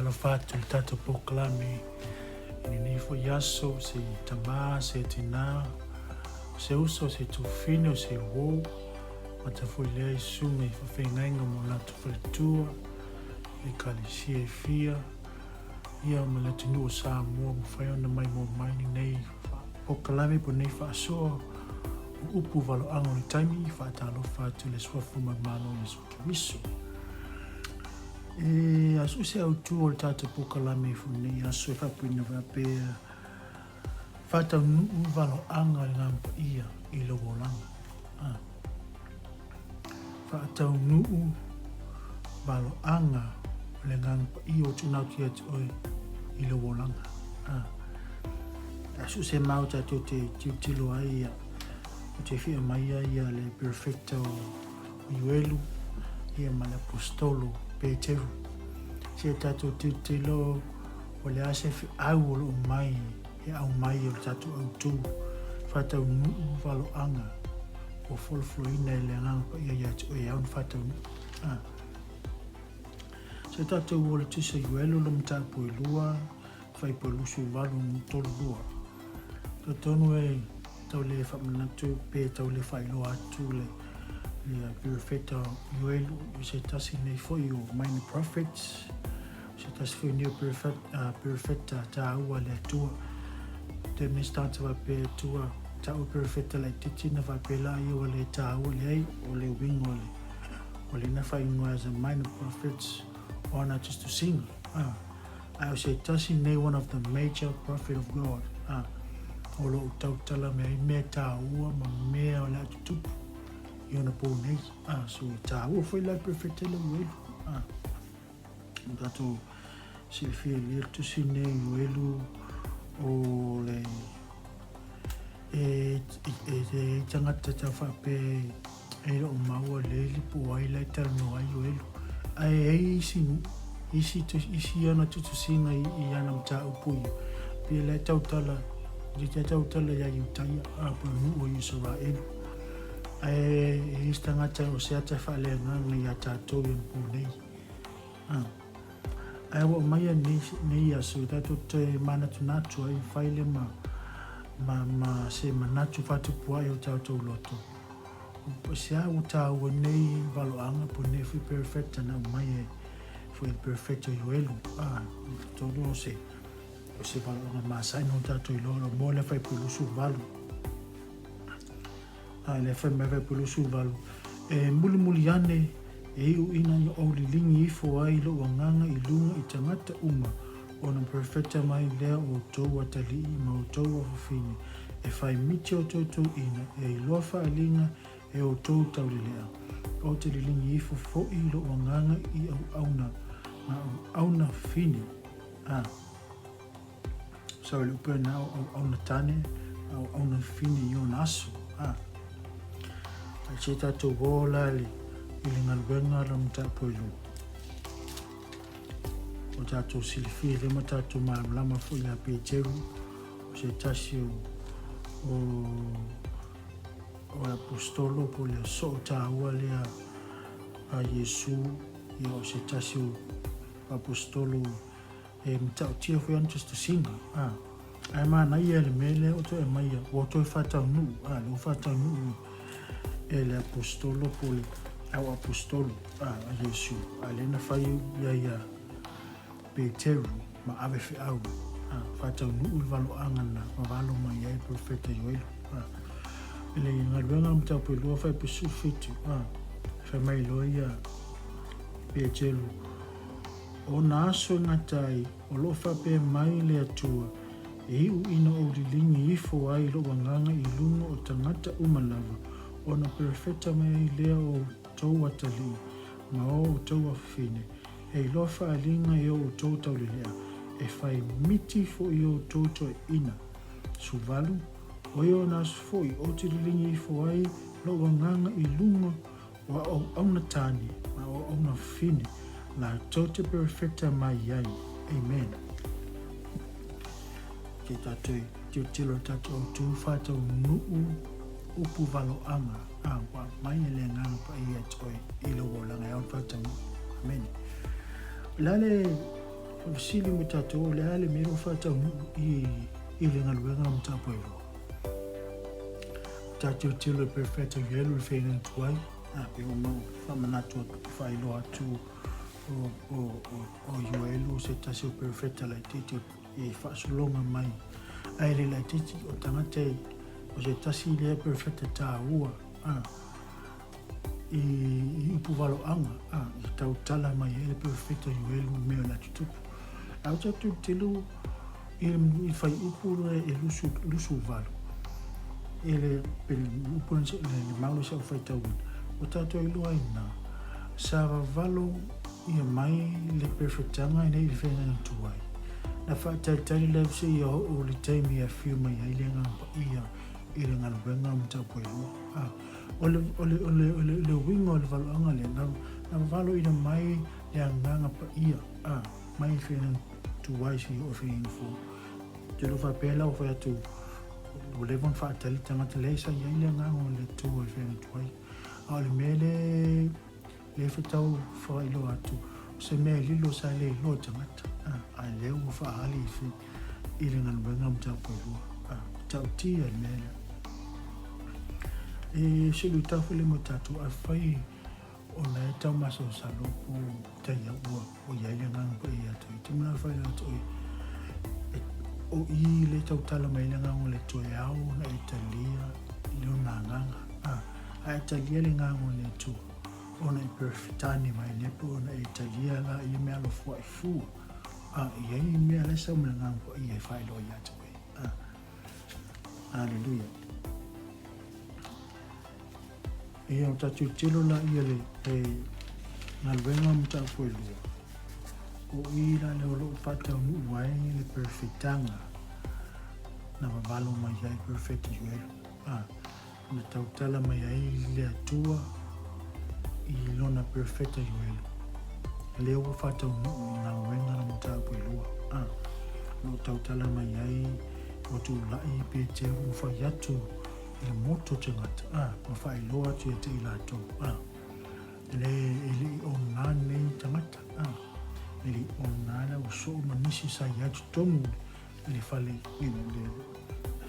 Faatalofa atu i le tatou polokalame i lenei foi aso, se tama, se tina, se uso, se tuafafine, o se uo, mata foi lea i susuga i faafeagaiga ma o latou faletua, ekalesia e fia, ia ma le atunuu o Samoa, mafai ona maimoa mai lenei polokalame po o lenei faasoa o upu valoaga o le taimi. Faatalofa atu i le Suafa ma le Malo o Iesu Keriso. E asu se autu o le tatou polokalame foi nei aso e faapuina faapea faataunuu valoaga o le Agaga Paia i lou olaga. Ah. Faataunuu valoaga o le Agaga Paia ua tuuina atu ia te oe i lou olaga. Ah. Asu se mau tatou te tilotilo ai ia, o te fia mai ai ia le perfecto Ioelu ia ma le Aposetolo Peteru. Se tatou tilotilo o le a se feau o lo o mai e aumai e lo tatou autu faataunuu valoaga ua folafolaina e le Agaga Paia ia te oe e ao ona faataunuu. Ah. Se tatou o le tusa Ioelu lo mataupu e lua Fuaiupu 28 32. Talitonu e tau le faamanatu pe tau le faailoa atu le le Perofeta Ioelu i se tasi nei foi o minor prophets, se tasi foi nei o Perofeta tāua a le Atua. Te mea se tagata faapea e Atua ta'u Perofeta laitiiti na faapea la ia ua le tāua, leai, o le uiga o le o lena faaigoa as a minor prophets o ana tusitusiga. Ae o se tasi nei one of the major prophet of God a o lo o tautala mai ai mea tāua ma mea o le a tutupu i ona pō nei a so e tāua foi la perfect le uelu a o tātou silafia i le tusi nei uelu o le e e e tangata tau faapea E le o maua le ili po o ai la e talanoa ai o Elu. Ae e ai isi, isi, isi ana tutusiga i, i ana mataupu ia. Pei la e tautala, i te tautala ia Iutaia, a po o nuu o Isaraelu. Ae e isi tagata o se ata e faaleagaga ia tatou i ona pō nei. A. Ae ua aumaia nei, nei aso i tatou toe manatunatu ai, fai le ma, ma, ma se manatu faatupu ai o tatou loto. O se a ua tāua nei valoaga po nei foi perfecta na aumai e foi le perfecto Ioelu. A, tonu o se, o se valoaga masani o tatou iloa lo mo le fai pulusu valu. A le fai mai fai pulusu valu. E mulimuli ane e iu ina i ou liligi ifo ai lou agaga i luga i tagata uma, ona perofeta mai lea o outou atalii ma outou afafine, e fai miti o tou ina, e iloa faaliga e outou taulelea. Ou te liligi ifo foi i lou agaga i auauna ma auauna fine. A. Sorry, le upu na o auauna tane, auauna fine i ona aso. A. Ai se tatou ola le i le galuega la mataupu e lua. O tatou silafia lea ma tatou malamalama foi ia Peteru, o se tasi o, o, o apostolo po le soo tāua lea a Iesu, ia o se tasi o apostolo e matautia foi ana tusitusiga. A, ae manaia le mea lea o toe aumaia, ua toe faataunuu, a, le ua faataunuu e le apostolo po le au apostolo a, a Iesu, a lea na fai ia ia Peteru ma ave feau, a, faataunuu le valoaga na vavalo mai ai le profeta Ioelu. A, i le galuega a mataupu e lua faipusu fitu, a, fai mai loa ia Peteru, O na aso e gata ai, o lo o faapea mai le Atua, e iu ina ou liligi ifo ai lou agaga i luga o tagata uma lava, ona perofeta mai ai lea o outou atalii ma o outou afafine, e iloa faaliga e o outou taulelea, e fai miti foi o outou toeaiina. 18, O ia o na aso foi ou te liligi ifo ai lou agaga i luga O a auauna tāne ma o auauna fine latou te perofeta mai ai. Amen. Ke tātou tilotilo i tātou autū whātau nuu upu valoanga a wa mai e le agaga paia te oe i lou olaga e ao whātau nuu. Amen. O le a le Faafesili mo tatou, o le a le mea o lo o faataunuu i i le galuega o mataupu e lua? Tatou tilotilo i le Perofeta Ioelo i le feagaiga tuai, a pei ona ou faamanatu atu, faailoa atu o, o, o, o Ioelo o se tasi o perofeta laitiiti e faasologa mai. Ae le laitiiti o tagata e, o se tasi lea perofeta taua, a, i, i upu valoaga, a, i tautala mai ai le perofeta Ioelo i mea o le a tutupu. A o tatou tilotilo i le fuaiupu lea e 28, i le upu le mau sa ou faitauina, ua tatou iloa ai na, sa vavalo ia mai le perofetaga nei i le feagaiga tuai. Na faatalitali lava seia oo le taimi e afio mai ai le Agaga Paia i le galuega o mataupu e lua. O le, o le, o le, o le, le uiga o le valoaga lea, na, na vavaloina mai le Agaga Paia, a, mai le feagaiga tuai seia oo i le feagaiga fou. Ou te le o faapea la ua fai atu ua leva ona faatali tagata, leai sa i ai le Agaga o le Atua i le feagaiga tuai. A o le mea lea lea fetau faailoa atu, o se mea e lilo sa le iloa e tagata, a lea ua faaali i le galuega mataupu e lua. A, matautia le mea lea. E se luitau foi lea mo tatou, afai o la e tau masalosalo po o tai au ua ua i ai le Agaga Paia ia te oe. Te manao e faailoa atu oe, o i le tautala mai ai le Agaga o le Atua e ao ona e talia Lona Agaga. A, a e talia le Agaga o le Atua, ona e perfetane mai lea po ona e talia la ia mea alofua'i fua. A, e i ai mea la e sau ma le Agaga Paia e faailoa ia te oe. A, Aleluia. Ia, o tatou tilo la ia le galuega o mataupu e lua. O i la lea o lo o faataunuu ai le perofetaga na vavalo mai ai perofeta Ioelo. A, na tautala mai ai le Atua i lona perofeta Ioelo. Lea ua faataunuu i galuega na mataupu e lua. A, o lo o tautala mai ai ua tulai Peteru ma fai atu i le motu o tagata, a, ma faailoa atu ia te i latou, a, le, e le i ona nei tagata, a, e le i ona la ua soo ma nisi sa i ai totonu i le fale, you know, le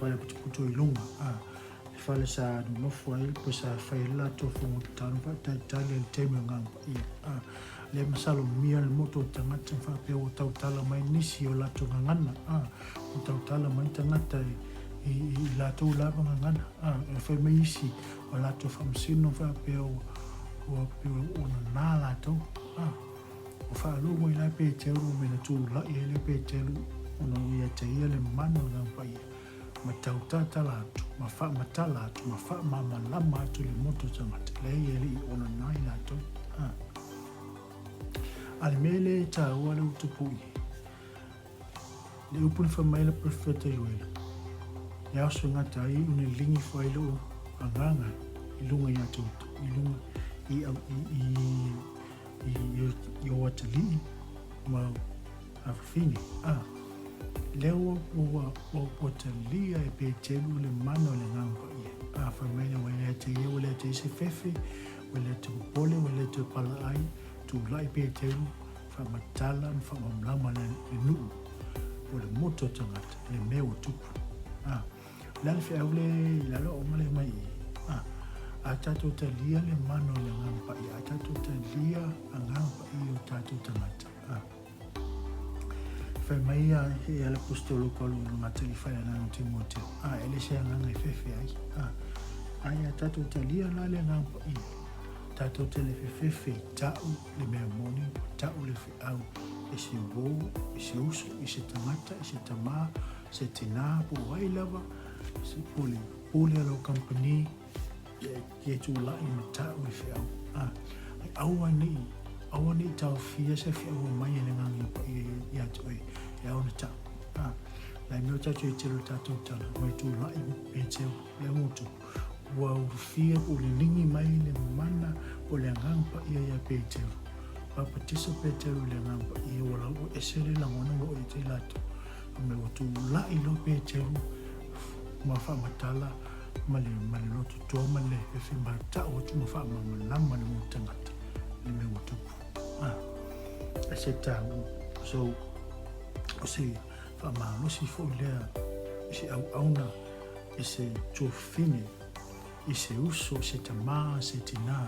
fale putuputu i luga, a, le fale sa nonofo ai, po sa fai ai le latou fono tatalo faatalitali ai le taimi o Agaga Paia, a, le masalomia le motu o tagata ma faapea ua tautala mai nisi o latou gagana, a, ua tautala mai tagata i, i, i latou lava gagana, a, e fai mai isi o latou faamasino faapea ua, ua, ua nanā latou, a, ua faalogo ai la Peteru me na tulai ai le Peteru ona ua ia te ia le mana o le Agaga Paia, ma tautatala atu, ma faamatala atu, ma faamalamalama atu le motu o tagata, leai e le i onana i latou. A, a le mea lea e taua le utupu i, le upu na fai mai le profeta Ioelo, le aso e gata ai ona ligi fo ai lou agaga i luga ia te outou, i luga i, i, i, i, i, i o atalii ma afafine. A, lea ua, ua, ua, ua talia e Peteru le mana o le Agaga Paia. A, fai mai lea, ua le te ia, ua le te ia se fefe, ua le te popole, ua le te palaai, tulai Peteru, faamatala ma faamalamalama le, le nuu o le motu o tagata, le mea ua tupu. A, le a le feau le, le a le ooga le mai i. A, a tatou talia le mana o le Agaga Paia, a tatou talia Agaga Paia o tatou tagata. A, fai mai ia e ala apostolo Paulo i lona talifai agaga o Timoteo. A, e le se agaga e fefe ai. A, ai a tatou talia la le Agaga Paia, tatou te le fefefe i ta'u le mea moni, ua ta'u le feau e se uō, e se uso, i se tagata, i se tamā, se tinā, po o ai lava, se po le pule a lau kamupani, ia tulai ma ta'u le feau. A, ai aua ne i, aua ne i taofia se feau e mai e le Agaga Paia ia te oe, e ao ona ta'u. A, nai mea o tatou i tele o tatou tala, mai tulai Peteu, le motu, ua ulufia po o liligi mai le mana o le Agaga Paia ia Peteru. Papatiso Peteru i le Agaga Paia, ua lau ua ese le lagona ua oo ia te i latou. Fai mai ua tulai loa Peteru ma faamatala ma le, ma le loto toa ma le fefe ma ta'u atu ma faamalamalama le motu tagata le mea ua tupu. Ah, e se tāua. So, O se faamalosi foi lea i se auauna, i se tuafafine, i se uso, i se tamā, i se tinā.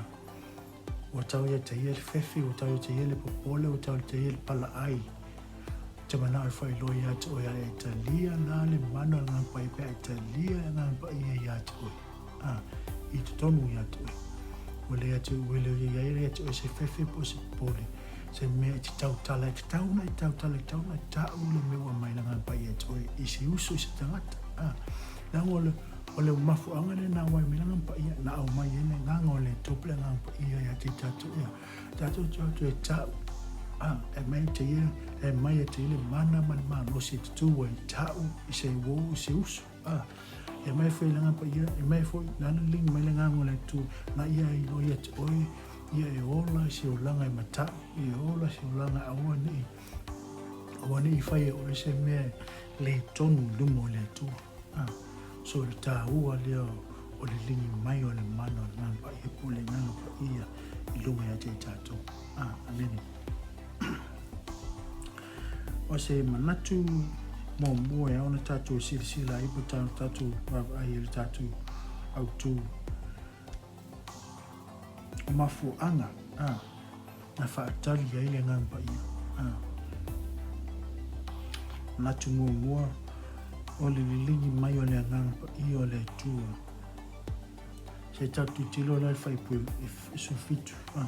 Ua tau ia te ia le fefi, ua tau ia te ia le popole, ua tau ia te ia le palaai. Te manao e faailoa ia te oe a e talia la le mana o le Agaga Paia pe a e talia le Agaga Paia ia te oe. A, i totonu ia te oe. Ua le atu, ua le i ai ia te oe se fefe po o se popole, se mea e te tautala, e tatau ona e tautala, e tatau ona ta'u le mea ua aumai le Agaga Paia ia te oe i se uso, i se tagata. A, leaga o le, o le mafuaaga lea na auai mai le Agaga Paia, na aumai ai le Agaga o le Atua po o le Agaga Paia ia te tatou, ia, tatou te o atu e ta'u, a, e aumai ia te ia, e aumai ia te ia le mana ma le malosi e te tū ai, ta'u i se uō, i se uso. A, e aumai foi le Agaga Paia, e aumai foi, na ana liligi mai le Agaga o le Atua, na ia e iloa ia te oe, ia e ola i se olaga e mata'u, ia e ola i se olaga e aua ne'i, aua ne'i fai e oe se mea e le tonu i luma o le Atua. A, so o le tāua lea o le liligi mai o le mana o le Agaga Paia po o le Agaga Paia i luga ia te i tatou. A, amene. O se manatu muamua e ao ona tatou silasila ai po o tatou vaavaai i le tatou autū o mafuaaga a na faatali ai le Agaga Paia. A. Manatu muamua o le liligi mai o le Agaga Paia o le Atua. Se tatou tilotilo la i le fuaiupu e 17. A.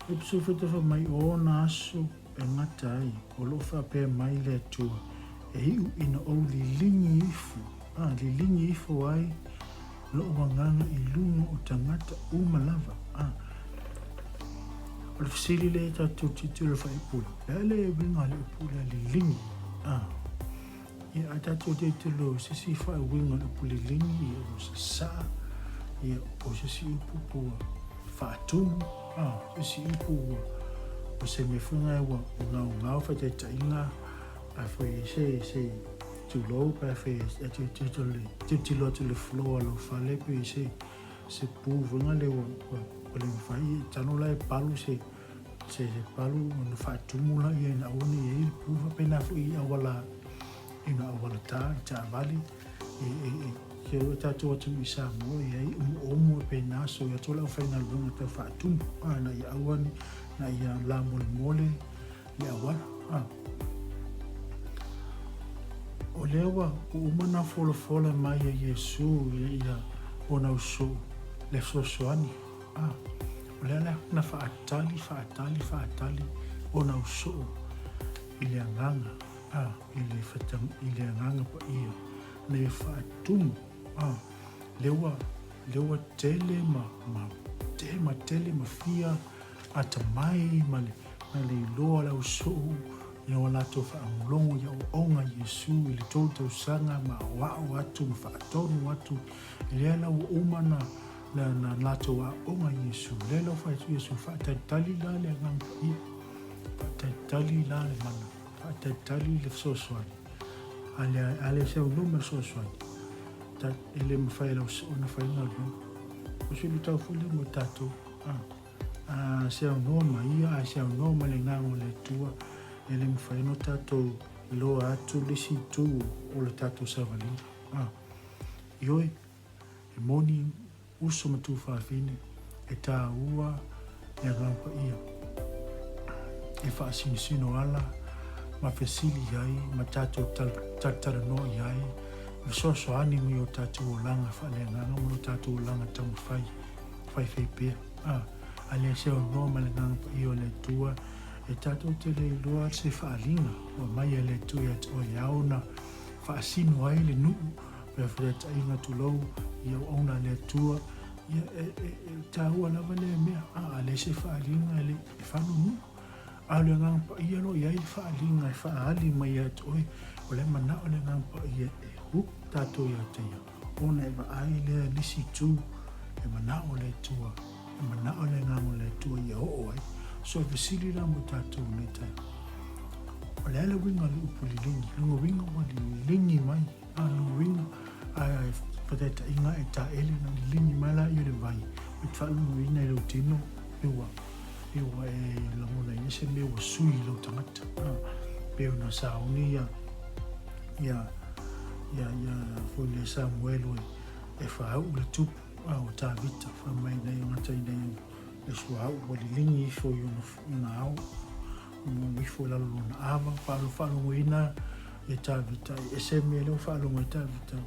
E psufetofa mai o ona aso e gata ai, o loo faapea mai le Atua, e iu ina ou liligi ifo, a, liligi ifo ai lou agaga i luga o tagata uma lava, a. O le fesili lea tatou tilotilo i le faaiupu lea, o le a le uiga o le upu lea liligi, a. Ia, a tatou tilotilo i se isi faauiga o le upu liligi, ia ua sasaa, ia o se isi upu po ua faatumu, a, se isi upu ua, o se mea foi lena ua gaogao faataitaiga, a foi i se, se tulou, pe a fai e tilotilo, tilotilo atu i le floor o lou fale pe i se, se pu foi lena ua, ua, ua le mafai, e tago la e palu se, Se palu ona faatumu laia ina aua ne i ai le pu faapena foi i auala i ngā auala tā, i taavale, e, e, e, ke o tātou atunuu i Samoa e ai omoomo e pēnā so i atu le aufaigaluega tau faatumu, a, ina ia aua ne, ina ia lamolemole le auala, a. O lea ua uma na folafola mai e Iesu ina ia ona usou le fesoasoani, A, o le a le na faatali, faatali, faatali ona usoo i le agaga, a, i le fata, i le agaga paia, na ia faatumu, a, lea ua, lea ua tele ma, ma, te, ma tele ma fia atamai ma le, ma le iloa le ausoo i o latou faalogologo i aoaoga a Iesu i le tou tausaga ma aoao atu ma faatonu atu, lea la ua uma na, Na, na latou aoga i Iesu. Lea la ua fai atu Iesu, faatalitali la le Agaga Paia, faatalitali la le mana, faatalitali le fesoasoani. A le, a le saunoa ma le fesoasoani, ta, e le mafai e lau soo ona fai galuega. O se luitau foi lea mo tatou. A, a saunoa ma ia, a saunoa ma le Agaga o le Atua, e le mafai ona tatou iloa atu le isi itu o le tatou savaliga. A, ioe, E moni uso ma tuafafine, e tāua le Agaga Paia e faasinosino ala ma fesili i ai ma tātou talatalanoa i ai, e fesoasoani mai o tātou olaga faaleagaga ma lo tātou olaga taumafai faifai pea. A, a le seonoa ma le Agaga Paia o le Atua, e tātou te le iloa se faaaliga ua mai e le Atua ia te oe e ao ona faasino ai le nuu Mea feretaiga tulou i auauna a le Atua, ia e, e, e tāua lava lea mea, a, a leai se faaaliga e le e faanunu. A o le Agaga Paia lo i ai le faaaliga e faaali mai ia te oe, o le manao le Agaga Paia e hook tātou ia te ia, ona e vaai lea nisi itu e manao le Atua, e manao le Agaga o le Atua ia oo ai. So e fesili la mo tātou nei taeao. O le a le uiga o le upu liligi? Lona uiga ua liligi mai. A lona uiga, a e whataitaiga e taele na liligi mai la ia le vai, e te whaalongoina i lau tino, pe ua, pe ua e lagonaina se mea ua sui i lau tagata. A. Pei ona sauni ia ia ia ia foi le Samuelu e faauu le tupu a o Tavita fai mai nei o gata i nei le suauu ua liligi ifo i ona ao ua ifo i lalo lona ava faalogoina e Tavita e ese mea lea ua faalogo e Tavita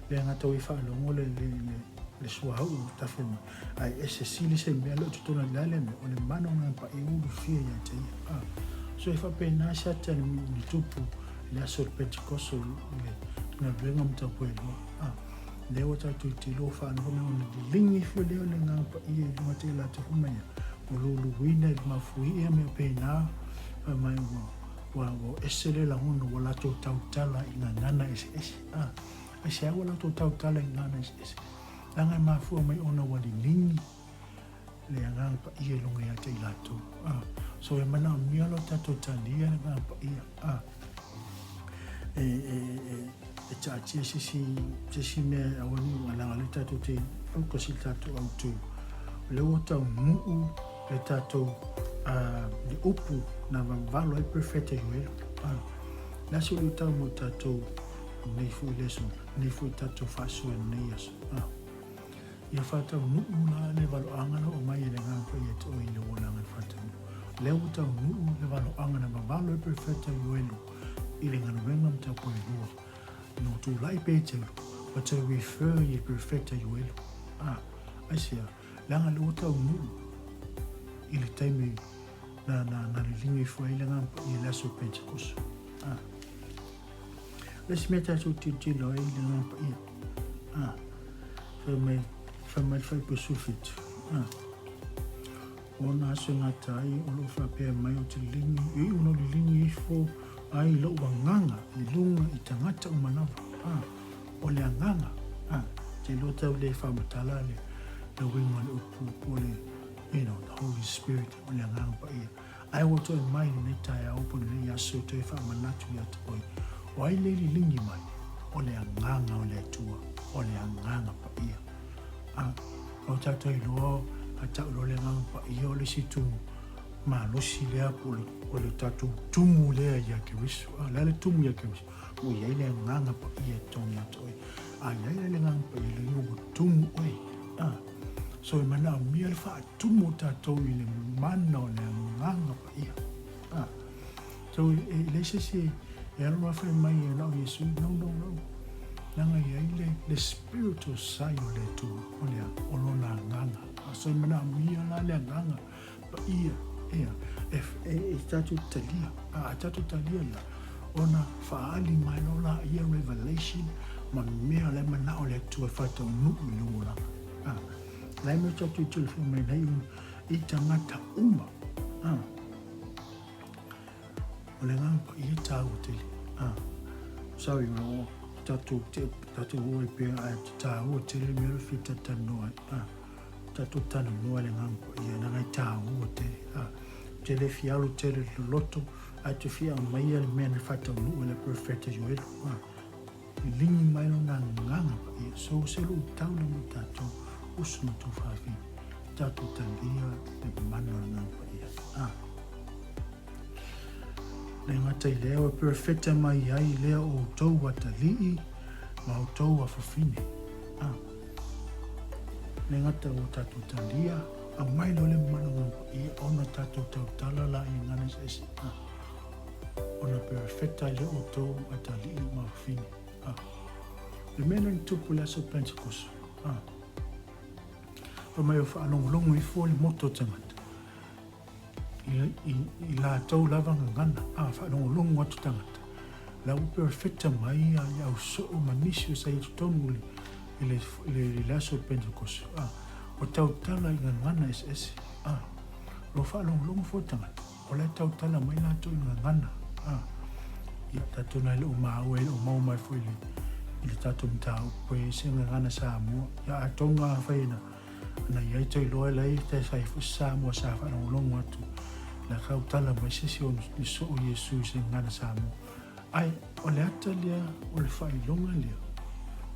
le gata ua faalogo le le le le suauu tafe mai ae ese sili se mea lea o totonu o le mea o le mana o ngā paia ulufia ia te ia. So e faapena se ata ni tupu le aso o le Pentekoso i le galuega ma tau elua. Lea ua tatou tilotilo faalogo mai ona liligi ifo lea o le agaga paia i luga te latou fai mai ua luluina i le mafuie mea pena fai mai ua ua ua ese le lagona ua latou tautala i gagana eseese. Aisea ua latou tautala i gagana eseese? Leaga e mafua mai ona ua liligi le Agaga Paia i luga ia te i latou. So e manaomia lo tatou talia le Agaga Paia. E, e, e, e taatia se isi mea e aua ne i leaga o lea tatou te focus i le tatou autu. O lea ua taunuu le tatou le upu na vavalo ai Perofeta Ioelo. Le aso lea tau mo tatou nei foi le aso, nei foi tatou faasoa i lenei aso. Ia faataunuu la le valoaga na oo mai e le Agaga Paia te oe i le olaga e faataunuu. O lea ua taunuu le valoaga na vavalo ai Perofeta Ioelo i le galuega ma taupuelua. Na ua tulai Petelo ma toe refer i le Perofeta Ioelo. Aisea? Leaga lea ua taunuu i le taimi na, na, na liligi ifo ai le Agaga Paia i le aso o Pentekoso. Le isi mea tatou tilotilo ai i le Agaga Paia. Fai mai, fai mai le Fuaiupu 17. O ona aso e gata ai o lo o faapea mai ou te liligi, e iu ona ou liligi ifo ai lou agaga i luga i tagata uma lava. O le agaga, te iloa tau le faamatala le uiga o le upu po o le, you know, the Holy Spirit, o le Agaga Paia. Ae ua toe mai lenei taeao po o lenei aso e toe faamanatu ia te oe, o ai le liligi mai? O le Agaga o le Atua, o le Agaga Paia. A, o tatou iloa, a tau loa le Agaga Paia, o le isi tumu malosi lea po o le tatou tumu lea ia Keriso. A, o le a le tumu ia Keriso? Ua i ai le Agaga Paia i totonu ia te oe. A i ai la le Agaga Paia, lona uiga ua tumu oe. A, so e manaomia le faatumu o tatou i le mana o le Agaga Paia. A, so e leai se isi e alu loa fai mai e na o Iesu. No, no, no. Leaga e i ai le, le spiritual side o le Atua, o le, o lona Agaga. A, so e manaomia la le Agaga Paia, ea, e, e, e tatou talia. A, a tatou talia la, ona faaali mai loa laia revelation ma mea o la e manao le Atua e faataunuu i lou olaga. A, la e mea tatou i telefoni mai nei i tagata uma. A, o le agaga paia e tāua tele. A, sorry, o tatou te, tatou o ai pea ae te tāua tele mea le fia talatalanoa ai. A, tatou talanoa i le Agaga Paia, leaga e tāua tele. A, te le fia alu tele i le loto, ae te fia aumaia le mea na faataunuu e le Perofeta Ioelo. A, liligi mai lona Agaga Paia. So, se luitau lea mo tatou, usu ma tuafafine, tatou talia le mana o le Agaga Paia. A, le gata i lea, ua perofeta mai ai lea o outou atalii ma outou afafine. A, Le gata ua tatou talia, aumai loa le mana o Agaga Paia ona tatou tautala la i gagana eseese, a, ona perofeta ai lea outou atalii ma afafine. A, le mea lea na tupu i le aso o Pentekoso, a, fai mai o faalogologo ifo le moto o tagata, i latou lava gagana, a faalogologo atu tagata, la ua perofeta mai i au soo ma nisi o sa i totonu i le aso o Pentekoso, a ua tautala i gagana eseese, a ua faalogologo foi tagata, o la e tautala mai latou i gagana, a ia tatou na e le o maua e le o maua mai foi i le tatou mataupu e se gagana Samoa, ia atonu afai na Na i ai toe loa la i te sai foi Samoa sa faalogologo atu la kau tala mai se isi o ni soo Iesu i se gagana Samoa. Ae o le ata lea o le faailoga lea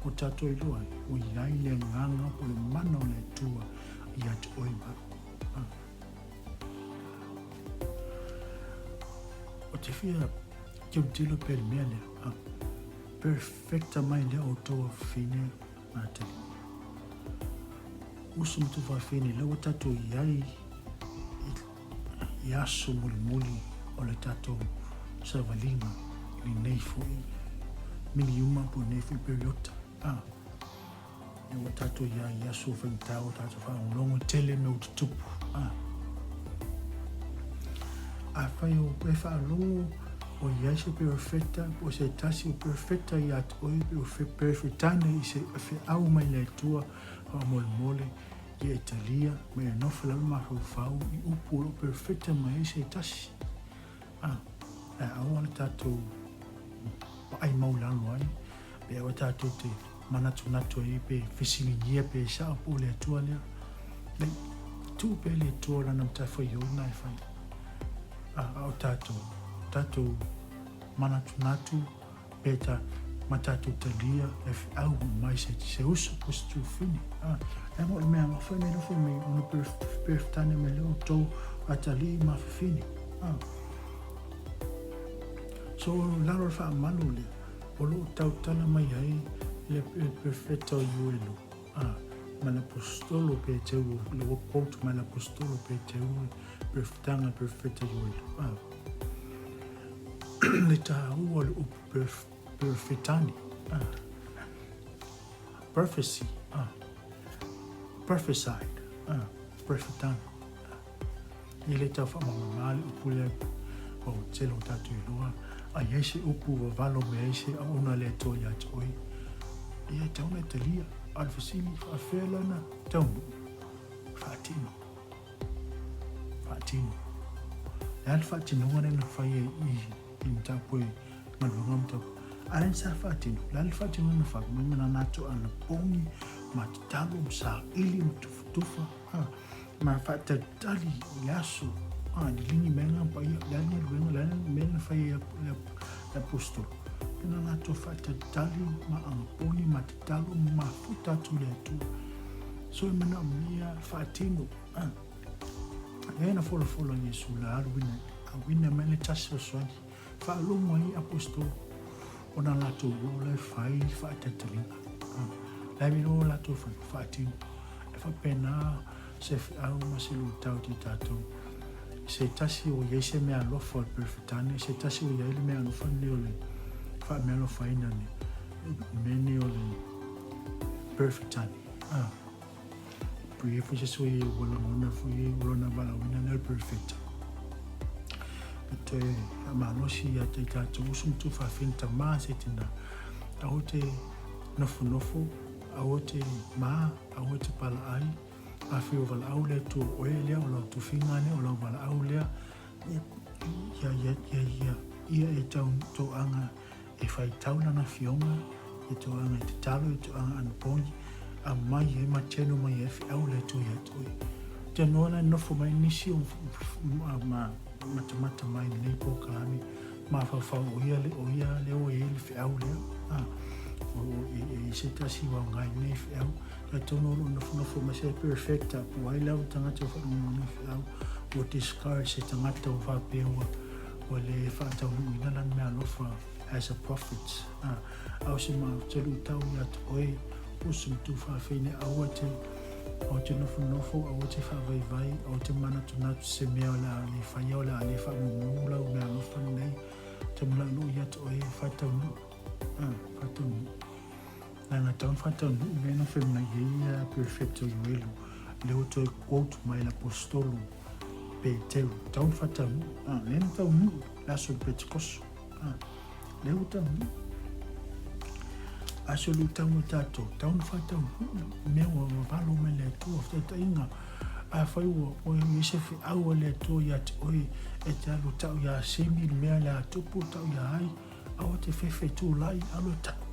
ua tatou iloa ai ua i ai le agaga po o le mana o le Atua ia te oe ma au. Ou te fia Tilotilo pea i le mea lea. A perfecta mai lea outou afafine ma atalii. Uso ma tuafafine, lea ua tatou i ai i aso mulimuli o le tatou savaliga i lenei foi miliuma po o lenei foi periota. A, lea ua tatou i ai i aso faigata ua tatou faalogologo tele mea ua tutupu. A, afai o e faalogo o i ai se perofeta po o se tasi o perofeta ia te oe pe o perofetane i se feau mai le Atua faamolemole ia e talia ma ia nofo i lalo mafaufau i upu o lo o perofeta mai ai se tasi. A, ae aua le tatou vaai mau i lalo ai, pe aua tatou te manatunatu ai pe fesiligia pe sao po o le Atua lea. Nei, tuu pea le Atua lana matafaioi na e fai. A, a o tatou, tatou manatunatu pe ta ma tatou talia e feau mai se, se uso po se tufine. A, e mo le mea alofa e nofo mai ona perfetane mai le outou atalii ma fafine. A, so lalo le faamalu lea, o lo o tautala mai ai le perfeta o Ioelo, a, ma le apostolo Peteru, le ua quote mai le apostolo Peteru, perfetanga perfeta Ioelo, a. Le tāua o le upu perfetani, a. Prophecy, a. Prophesied, a. Perfetani. E le tau faamamama le upu lea ua tele o tatou iloa, a i ai se upu vavalo mai ai se auauna a le Atua ia te oe, ia e tatau ona e talia. A o le fesili, faafefea lana taunuu? Faatino. Faatino. Le a le faatinoga lea na fai ai i i mataupu e galuega mataupu. A lea sa faatino, le a le faatinoga na fai, mai ma nana atu ana pogi, ma tatalo, ma saili, ma tufatufa, ha. Ma faatalitali i le aso, a, liligi mai ngā paia, le a le galuega, le a le mea na fai e le apostolo. Pena latou faatalitali ma agaponi ma tatalo ma mafuta atu i le Atua. So e manaomia faatino, a. Lea na folafola Iesu la alu ina, auina mai le tasi fesoasoani. Faalogo ai apostolo ona latou o la e fai faatalitaliga. La e o latou fai faatino. E faapena se feau ma se luitau te tatou. Se tasi o iai se mea alofa o le perofetane, se tasi o iai le mea alofa nei o le faameaalofaina nei, mea nei o le perofetane. Ah. Pui foi se sui ua lagona foi o lona valaauina lea o le perfecta. E toe faamalosi ia te tatou uso ma tuafafine tama se tina. Aua te nofonofo, aua te ma, aua te palaai, afai o valaau le Atua o oe lea, o lau tofiga lea, o lau valaau lea, ia, ia, ia, ia, ia, ia e tau toaga e faitau lana afioga, e toaga e tatalo, e toaga anapogi, aumai ai ma teno mai ai feau le Atua ia te oe. Te noa la nofo mai nisi o ma matamata mai lenei polokalame, mafaufau o ia le, o ia lea ua i ai le feau lea. A, o, e, e, se tasi ua aoga i lenei feau. Tai tonu o lo o nofonofo mai se perfecta, po ai lava tagata o wharongo nei feau, ua discourage se tagata ua whapea ua, ua le whaataunuuina lana mea alofa as a prophet. A, a o se ma te lutau ia te oe, uso ma tu whaafeine, aua te, aua te nofonofo, aua te whaavaivai, aua te manatunatu se mea o le a le whaia, o le a le whaamumu lau mea alofa nei, te manaunuu ia te oe, whaataunuu. A, whaataunuu. Leaga tau na faataunuu mea na fai mai ai ia Perfecto Ioelu, lea ua toe quote mai le Aposetolo Peteru, tau na faataunuu, a, lea na taunuu le aso o le Petekoso, a, lea ua taunuu. A se luitau o tatou, tau na faataunuu mea ua vavalo mai le Atua, fetaitaiga, afai ua ua i ai se feau a le Atua ia te oe, e te alu tau iā Semi le mea le a tupu, tau iā ai, Aua te whewhe tūlai alu e taku.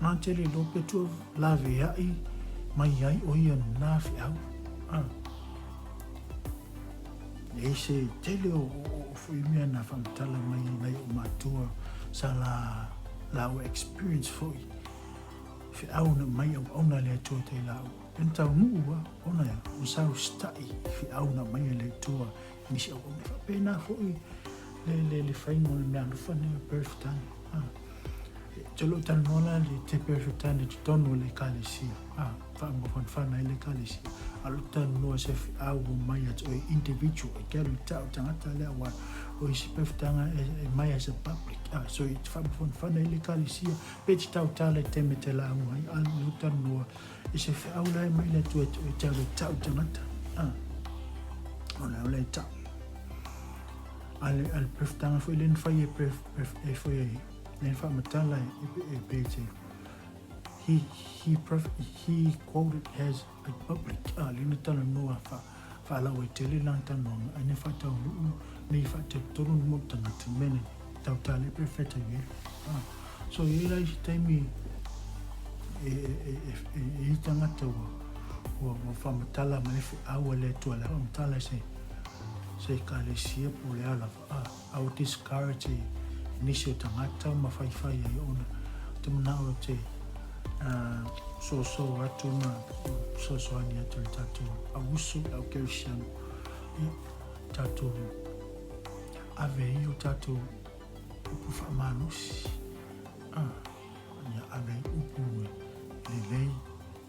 Nā te le lope tua laveai mai ai o ia nā whiau. Ah. E se tele o, o, o foi mea nā whamatala mai nei o mātua sa la, la o experience foi. Whiau na mai au auna le atua te lau. En tau nuu wa, ona ia, o sa usita'i whiau na mai le atua nisi au auna. Whapena foi. Le le le faiga o le meaalofa lenei o le perefetane. A. Ou te le o talanoa la i te perefetane i totonu o le Ekalesia, a, faamafanafana ai le Ekalesia, a o lou talanoa i se feau ua mai ia te oe individual, e te alu e tau tagata lea aua o isi perefetaga e mai as a public, a, so e te faamafanafana ai le Ekalesia, pe te tautala i taimi e te lauga ai, a o lou talanoa i se feau la e mai le Atua e te alu e tau tagata, a, o le alu e tau. A le, a le perefetanga foi lea na fai e, e foi e, lea na faamatala e, e Peter. He, he, he quoted as a public, a, lea na talanoa fa, faalauaitele lana talanoaga, ai na faataunuu nei faatolotolu ni mo tagata, mea na tautala e perefeta i elu. A, so i la isi taimi e, e, e, e, e, e tagata ua, ua, ua faamatala ma le feau a le Atua, le faamatala se, se ekalesia po o le a lava, a, a ua discourage e nisi o tagata ma faifai ai ona ou te manao ou te soso atu ma fesoasoani atu i le tatou auuso, le au kerisiano, ia tatou ave ai o tatou upu faamalosi, a, ia ave ai upu lelei,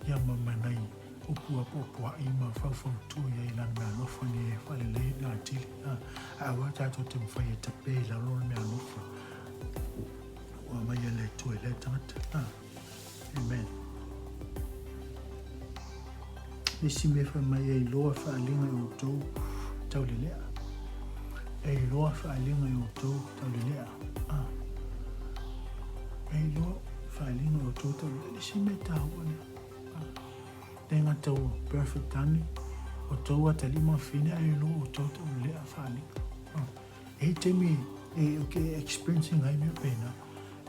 ia ma ma nai upu apoapoai ma faufautua i ai i lana meaalofa ina ia faalelei le atili. Ae aua tatou te mafai e tape i lalo le meaalofa ua aumai e le Atua i lea tagata. Amen. Le isi mea fai mai e iloa faaaliga i outou taulelea. E iloa faaaliga i outou taulelea. E iloa faaaliga i outou taulelea. Le isi mea taua lea. Le gata ua perfect ane, outou atalii ma fafine ae iloa outou taulelea faaaliga. E i taimi e ou te experience ina ai mea pēnā.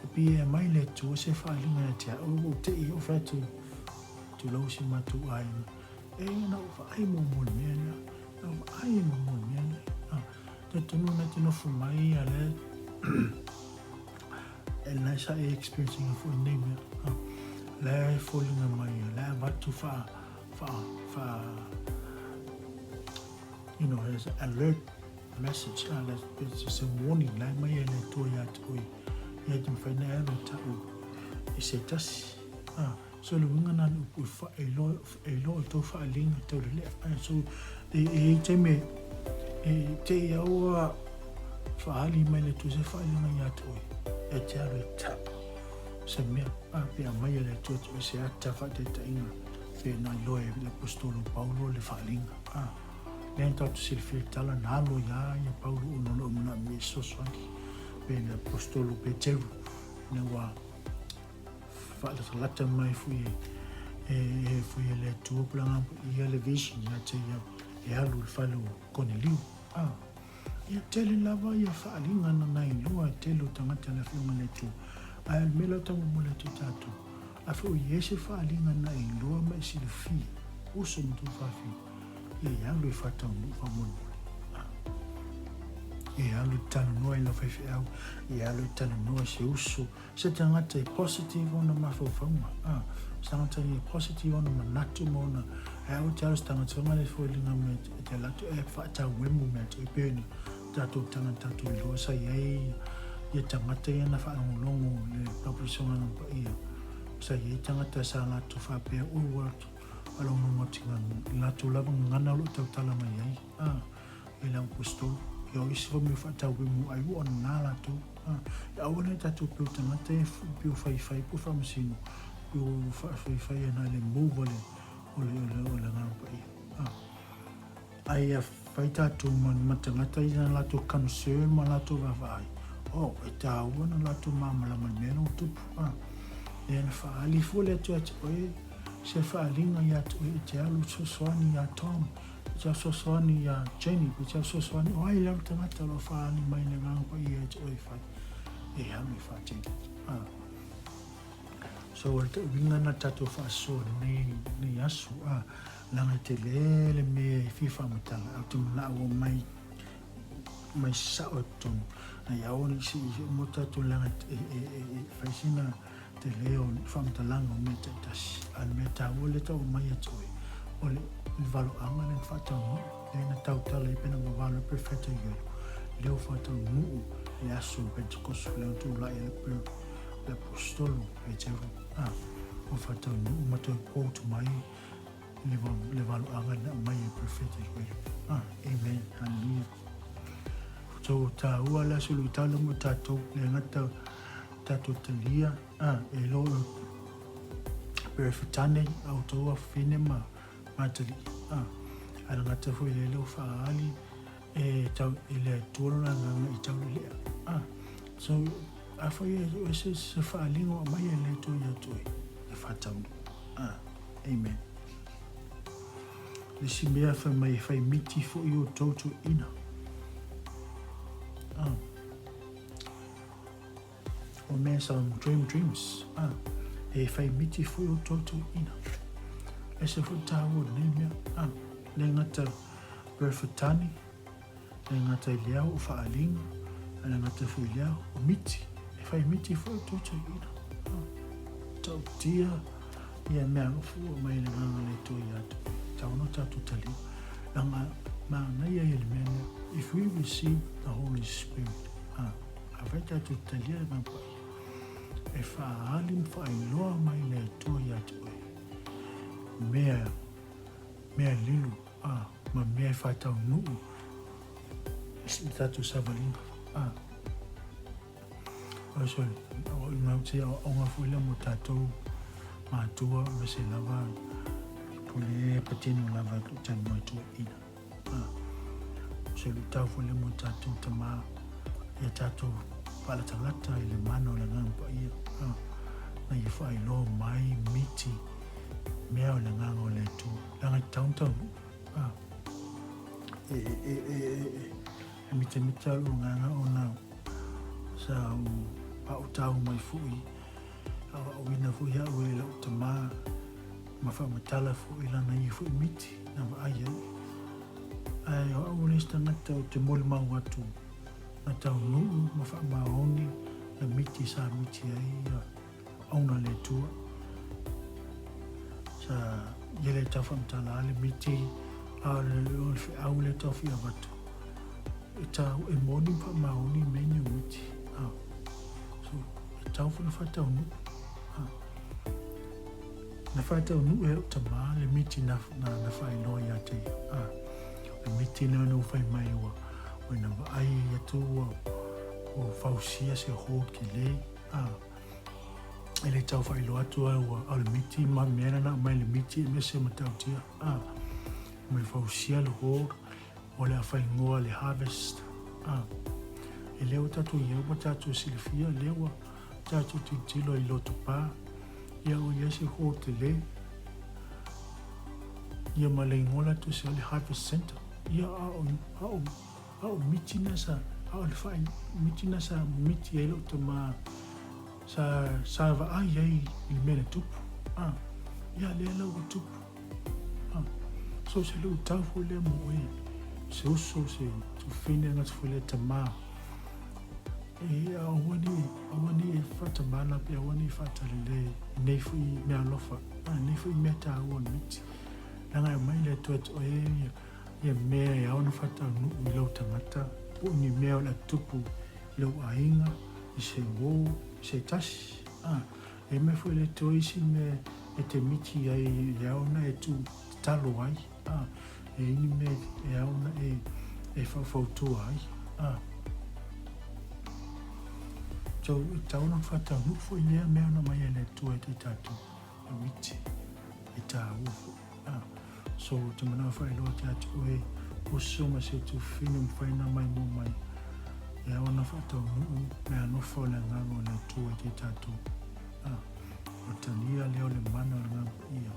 E pei e aumai le Atua se faaaliga ia te au, ua ou te'i ai ou fai atu, tulou si matou aiga, e na ou vaai muamua i le mea lea, na ou vaai muamua i le mea lea. Ah, talitonu na te nofo mai a lea, e lena sa e experience ina foi nei mea. Ah, lea e foliga mai, lea avatu faa, faa, faa, you know, as alert message, ah, it's a warning, la e mai e le Atua ia te oe, ia te mawhai na e alu tau i se tasi. Ah, so le uiga na le upu e wha, e loa, e loa i tau whaalinga, tau le lea. Ah, so, e, e i taimi, e te i aua whaali mai le Atua se whaalinga ia te oe, e te alu e tau se mea, ah, pe a mai e le Atua te oe se ata whaataitainga, pe na iloa e le apostolo Paulo le whaalinga. Ah, Lea na tatou silafia i le tala na alo iā ia Paulo ona o lou manaomia e fesoasoani pe le Aposetolo Peteru ina ua faalatalata mai foi e, e, foi e le Atua po le Agaga Paia le vision ia te ia e alu i le fale o Koneliu. Ah, ia tele lava ia faaaliga na na iloa e tele o tagata le Afioga i le Atua. Ae o le mea la o taumamoli atu i tatou, a foi o i ai se faaaliga na e iloa ma e silafia, uso ma tuafafine, E alu e faataunuu faamolemole. E alu e talanoa i lau faifeau, e alu e talanoa i se uso, se tagata e positive ona mafaufauga, a, se tagata e positive ona manatu ma ona, ae aua te alu se tagata fai mai le foliga mai e te alu atu e faatauemu mea atu e pei ona tatou taga tatou iloa sa i ai ia tagata ia na faalogologo le Papulisoga Paia sa i ai tagata sa latou faapea oi ua Faalogologo atu i latou lava gagana o lo o tautala mai ai, a, e le Aupostolo. Ia o isi foi mea faatauemu ai ua ona latou, a. Ia aua ne i tatou peu tagata ia peu faifai po o faamasino, peu faafaifai ana le move o le, o le, o le, o le Agaga Paia, a. Ae ia fai tatou ma, ma tagata i na latou concern ma latou vaavaai, oh, e tāua na latou malamalama i le mea lea ua tupu, a. Lea na faaali fua le Atua ia te oe, se faaaliga ia te oe e te alu fesoasoani iā Tom, e te alu fesoasoani iā Jenny, e te alu fesoasoani, o ai lava tagata o lo o faaali mai le Agaga Paia ia te oe e fai, e alu e faatino. A. So, o le uiga na tatou faasoa nei, nei aso, a, leaga e tele le mea e fia faamatala, ae ou te manao ua mai, mai sao i totonu. A ia aua ne i sii mo tatou leaga e, e, e, e fai sina tele o faamatalaga o mea taitasi. A o le mea taua lea tau aumai ia te oe, o le, le valoaga lea na faataunuu, lea na tautala ai pe na vavalo ai Perefeta Iolo. Lea ua faataunuu le aso o Pentekoso, lea ua tulai ai le Aposetolo Peteru, a, ua faataunuu ma toe quote mai le valoaga na aumai e Perofeta Ioelo. Ah, amen, hallelujah. So, tāua le aso luitau le mo tātou, le gata tātou talia, ah, e lo Perofetane, au tau afine ma matali, ah, a le gata foi le leo whaali, e tau i le Atua lona agaga i tau lelea. Ah, so, a fai e oe se, se faaaliga o aumai e le Atua ia te oe, e faataunuu. Ah, amen. Le isi mea fai mai e fai miti foi o tou toeaina. Ah. O mea sa dream dreams. Ah, e fai miti foi o tou toeaina. E se foi tāua nei mea. Ah, le gata Perfetani, le gata i le ao o faaaliga, a le gata foi i le ao o miti. E fai miti foi o tou toeaina. Ah, tautia ia mea fua mai le agaga le Atua ia te oe. Tau no tātou talia. Langa manaia ia le mea lea. If we receive the Holy Spirit, ah, Afai tatou talia le Agaga Paia, e faaali ma faailoa mai le Atua ia te oe, mea, mea lilo, a, ma mea e faataunuu i le tatou savaliga, a. Oh, sorry, o ngau te aoaoga foi lea mo tatou matua ma se lava pule e patino lava i talanoa i toeaiina. A, o se luitau foi lea mo tatou tamā, ia tatou faalatalata i le mana o le Agaga Paia, a, na ia faailoa mai miti mea o le Agaga o le Atua, leaga e tatau ona taunuu, a, e, e, e, e, e mitamita lou agaga ona sa ou paotau mai foi, aoaoina foi au e lau tamā, ma faamatala foi lana ia foi miti na vaai ai. Ae o au o le isi tagata ou te molimau atu na taunuu ma faamaoni le miti sa miti ai ia auauna a le Atua. Sa ia le tau faamatala le miti a o le feau lea tau fia avatu. E tau e moni ma faamaoni mea nei o miti. So, e tau foi na faataunuu. Na faataunuu e a'u tamā le miti na, na, na faailoa iā te ia. Ā, o le miti lena na ua fai mai ua, ua ina vaai atu ua, ua fausia se hall telē. Ā, e le tau faailoa atu ai ua, a o le miti ma mea na na aumai le miti e mese matautia. Ā, mai fausia le hall, o le a faaigoa le harvest. Ā, e lea ua tatou i ai ua tatou silafia, lea ua tatou tilotilo i Lotopa, Ia o ia se hotele ia ma le igoa latou se o le Harvest Center. Ia a o, a o, a o miti na sa, a o le whaai, miti na sa miti ai lou tamā, sa, sa vaai ai i le mea na tupu. Ah, ia lea la ua tupu. Ah, so se luitau foi lea mo oe, se uso, se tufine gata foi lea tamā. E aua nei, aua nei e faatamala pe aua nei e faatalelē i nei foi mea alofa, a, nei foi mea taua o le miti. Leaga e aumai le Atua e te oe ia, ia mea e ao ona faataunuu i lou tagata, po o ni mea o le a tupu i lou aiga, i se uō, i se tasi, a, e mea foi le Atua isi mea e te miti ai e ao ona e tuu tatalo ai, a, e i ni mea e ao ona e, e faufautua ai, a. So, e tau ona whataunuu foi lea mea ona mai e le Atua e te tātou a miti, e tāua foi. A, so, te manawa whaeroa te atu oe, uso ma se tūwhine mwhaina mai mō mai, e ao ona whataunuu me alofa o le agaga o le Atua e te tātou. A, o talia lea o le mana o le agaga paia,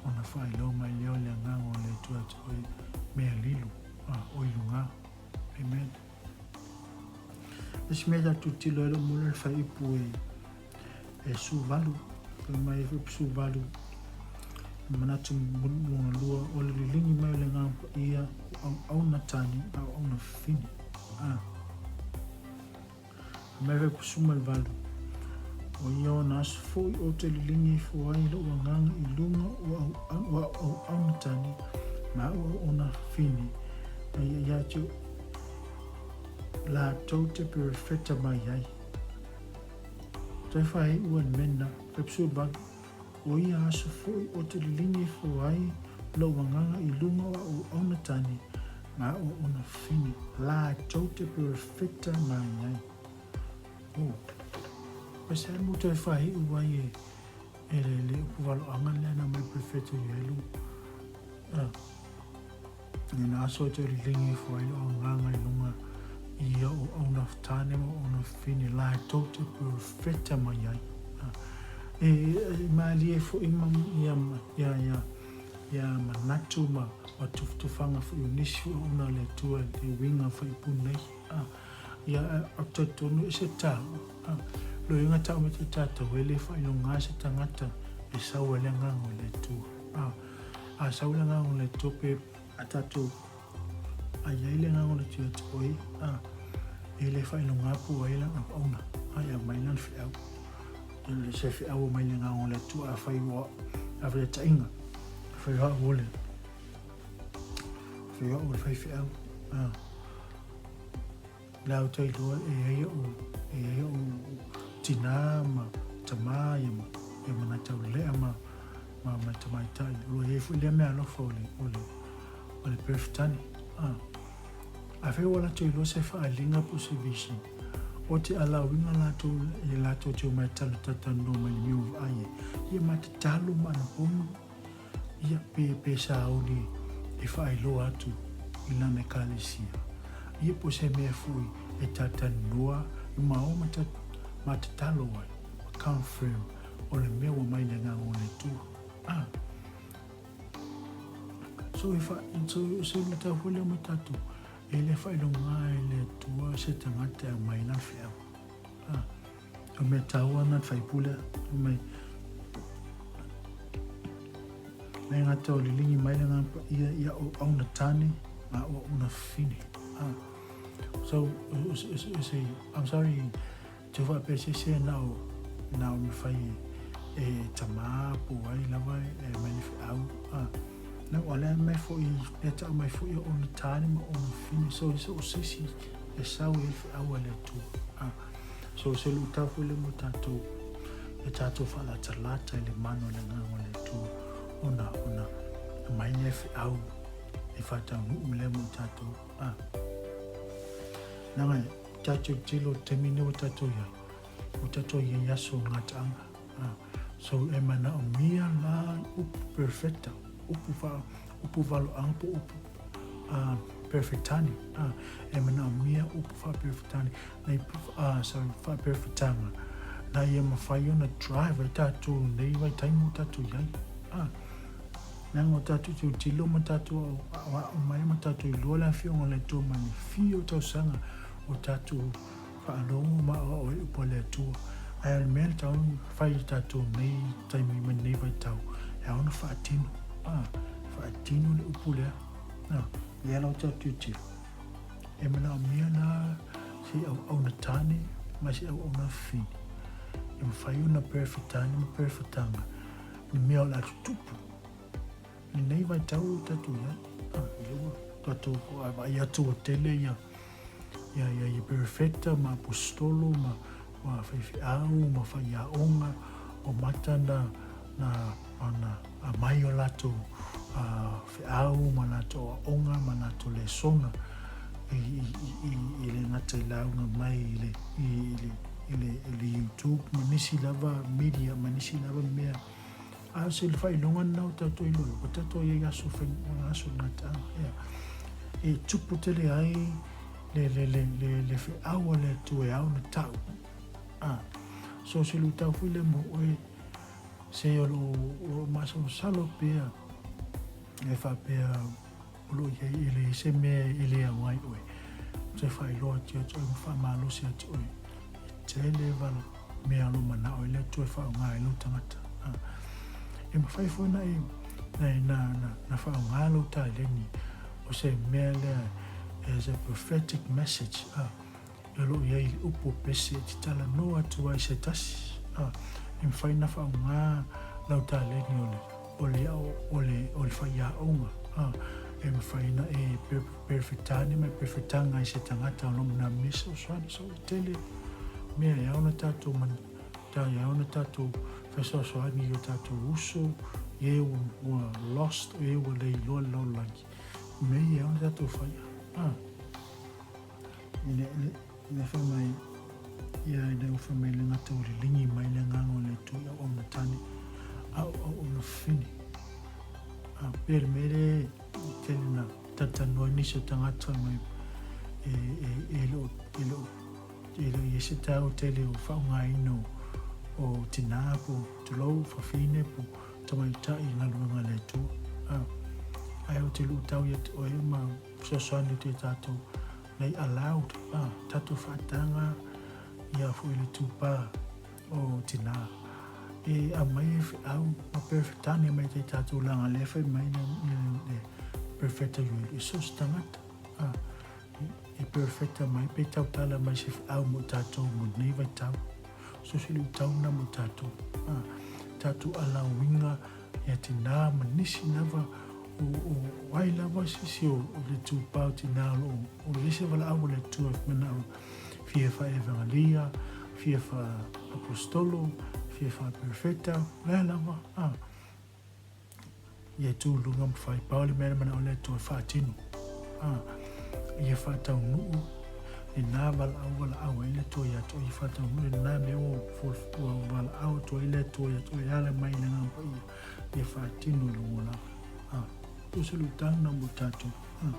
ona whaeroa mai lea o le agaga o le Atua te oe mea lilo, a, o i lunga. Amen. Isi mea tatou tilo ai lou mola le faaipu e e 18. Fai mai e faaipu 18. Manatu lona lua o le liligi mai o le Agaga Paia o auauna tane a o auauna fafine. A. Fai mai faaipu 18. O ia ona aso foi ou te liligi ifo ai lou agaga i luga o au auauna tane ma au auauna fafine, a ia ia te Latou te perofeta mai ai. Toe faaiu a le mea lena, Episode 8, O ia aso foi o te liligi ifo ai lou agaga i luga o a'u auauna tane ma a'u auauna fine, latou te perofeta mai ai. Oh, pese mo toe faaiu ai e e le le upu valoaga lea na mai perofeta Ioelu. Ah. I nā aso e toe liligi ifo ai lou agaga i luga i auauna tane ma auauna fine, latou te perofeta mai ai. E, e malie foi ma ia, ia, ia, ia manatu ma, ma tufatufaga foi o nisi foi auauna a le Atua i le uiga faaipu nei. Ia, ou te talitonu e se taua. Loiga tau mai te tatou e le faailoga se tagata e sau ai le agaga o le Atua. A sau le agaga o le Atua pe a tatou a i ai le agaga o le Atua ia te oe, e le faailoga po ai lana auauna, a e aumai lana feau. E se feau mai le agaga o le Atua afai ua afai le taiga, afai ua au o le afai ua au o le faifeau. Le au te iloa e ai o'u, e ai o'u tinā ma tamā ia ma, ia ma nai taulelea ma, ma, ma tamaitai. O lo o i ai foi lea mea alofa o le, o le, o le Perefetani. Ah. Afai ua latou iloa se faaaliga po o se vision, o te alauina latou e latou te omai talo talatalanoa mai le mea ua vaai ai, ia ma tatalo ma anapogi Ia, pe, pe sauni e faailoa atu i lana ekalesia. Ia po se mea foi e talatalanoa i ma o ma ta, ma tatalo ai, ma confirm o le mea ua mai le Agaga o le Atua. Ah. So e fa, so, so le tau foi lea mo tatou, e le faailoga e le Atua se tagata e aumai lana feau. Ah. O mea taua na te faipule mai le gata o liligi mai le ngā paia ia o auna tane ma o auna fine. Ah. So, se, I'm sorry, te whaapea se se na o, na o me whai e, e tamā po ai lava e mai le whiau. Ah. Na o alea mai foi, e tau mai foi o ona tane ma ona fine. So, so o sisi e sau e whiau a le atua. Ah. So se luitau foi lea mo tatou e tatou faalatalata i le mana o le Agaga o le Atua ona ona aumai lea feau e faataunuu lea mo tatou. Ah. Leaga tatou tilo i le taimi lenei ua tatou i ai, ua tatou i ai i aso o le gataaga. Ah. So e manaomia la upu perfecta, upu fa upu valoaga po upu uh, perfectani. Ah, e manaomia upu fa perfectani. Nei, sorry, faaperefetaga, na ia mafai ona drive ai tatou i lenei vaitaimi ua tatou i ai. Ah, leaga ua tatou tilotilo ma tatou aoao mai ma tatou iloa le Afioga o le Atua mai le fia o tausaga o tatou faalogo ma aoao ai upu a le Atua. Ae o le mea e tatau ona fai e tatou i lenei taimi ma lenei vaitau, e ao ona faatino. Ah, faatino le upu lea. Ah, lea la ua tatou tilotilo. E manaomia la se auauna tāne ma se auauna fafine e mafai ona perefetane ma perefetaga i mea o le a tutupu i lenei vaitau o tatou i ai. Ah, lea ua tatou vaai atu ua tele ia ia ia ia perefeta ma aposetolo ma ma faifeau ma faiaoga o mata na na na aumai o latou feau ma latou aoga ma latou lesona i le gata i lauga mai i le, i le, i le, i le YouTube ma nisi lava media ma nisi lava mea. A o se faailoga lena o tatou iloa, ua tatou i ai aso fai, aso gataaga. Ia. E tupu tele ai le, le, le, le, le feau a le Atua e ao ona tau. A, so se luitau foi lea mo oe, Se o lo o masalosalo pea e faapea o lo o i ai e leai se mea e le ao ai oe. Ou te faailoa atu ia te oe ma faamalosi atu oe, e tele vala mea o lo o manao ai le Atua e faaaoga ai lou tagata. E mafai foi na e na na na, na faaaoga lou taleni o se mea lea as a prophetic message. O lo o i ai le upu o pese e te talanoa atu ai se tasi, ā, e mafai ona faaaoga lau taleni o le, o le, o le, o le faiaoga, ā, E mafai ona e perfectane ma e perfectaga ai se tagata o lo o manaomia se fesoasoani. So e tele mea e ao ona tatou e ao ona tatou fesoasoani i o tatou uso, i e ua lost, o e ua le iloa le lalolagi, o mea ia e ao ona tatou faia. Ah. Ina fai mai, ia ina ua fai mai le gata ua liligi mai le agaga o le Atua i auauna tane, a o auauna fafine. A pei o le mea lea e tele na talatalanoa ai nisi o tagata mai e, e, e le o, e le o, e le o i ai se taua tele o faaaogaina o, o tinā po o tulou, fafine po o tamaitai i galuega a le Atua. A, ae ou te luʻutau ia te oe ma fesoasoani atu i tatou nei allowed a tatou faataga ia foi le tupa o tina e aumai e feau ma perfectane mai te tatou laga lea fai mai le perfecta ioelo e so se tagata a e perfecta mai pe tautala mai se feau mo tatou mo nei vaitau so se luitau na mo tatou a tatou alauinga ia tinā ma nisi lava o ai lava sisi o le tupā o tinā o lo o i ai se valaau a le Atua e manao fia faa-evangelia, fia faa-apostolo, fia faa-perfeta, o le a lava, a. Ia tu luga ma fai, pau le mea na manao le Atua e faatino, a. Ia faataunuu lena valaau valaau ai le Atua ia te oe, ia faataunuu lena mea ua valaau atu ai le Atua ia te oe e ala mai i le Agaga Paia. Ia faatino i lou olaga. A, o se luitau lena mo tatou. A.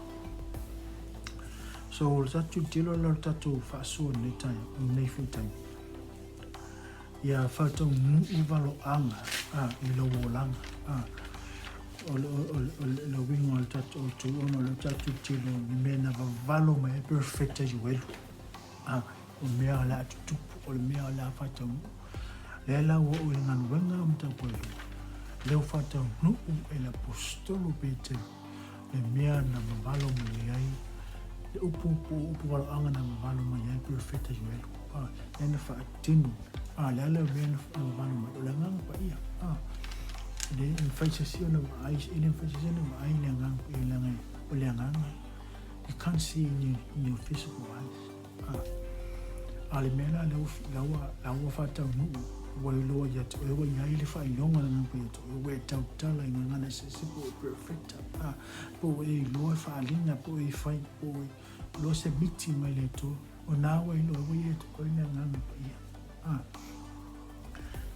So, o le tatou tilotilo la o le tatou faasoa i lenei taeao, i lenei foi taimi. Ia faataunuu valoaga a, i lou olaga. A, o le, o, o, o le uiga o le tatou tu ona o le tatou tilotilo i mea na vavalo mai ai perofeta Ioelu. A, o mea o le a tutupu, o le mea o le a faataunuu. Lea la ua oo i le galuega o mataupu e lua, lea ua faataunuu e le Aposetolo Petelo le mea na vavalo mai ai le upu po o upu valoaga na vavalo mai ai Perofeta Ioelo. A, lea na faatino. A, le a le mea na vavalo mai? O le Agaga Paia. A, e le mafai se isi ona vaai, e le mafai se isi ona vaai le Agaga Paia leaga o le Agaga. You can't see in your, in your physical eyes. A, a le mea la lea ua, la ua, la ua faataunuu, ua iloa ia te oe, ua i ai le faailoga le Agaga Paia ia te oe, ua e tautala i gagana eseese po o e perfecta, a, po ua e iloa e faaaliga, po o e fai, po o e iloa se miti mai le Atua, o na ua iloa ua ia te oe le Agaga Paia. A,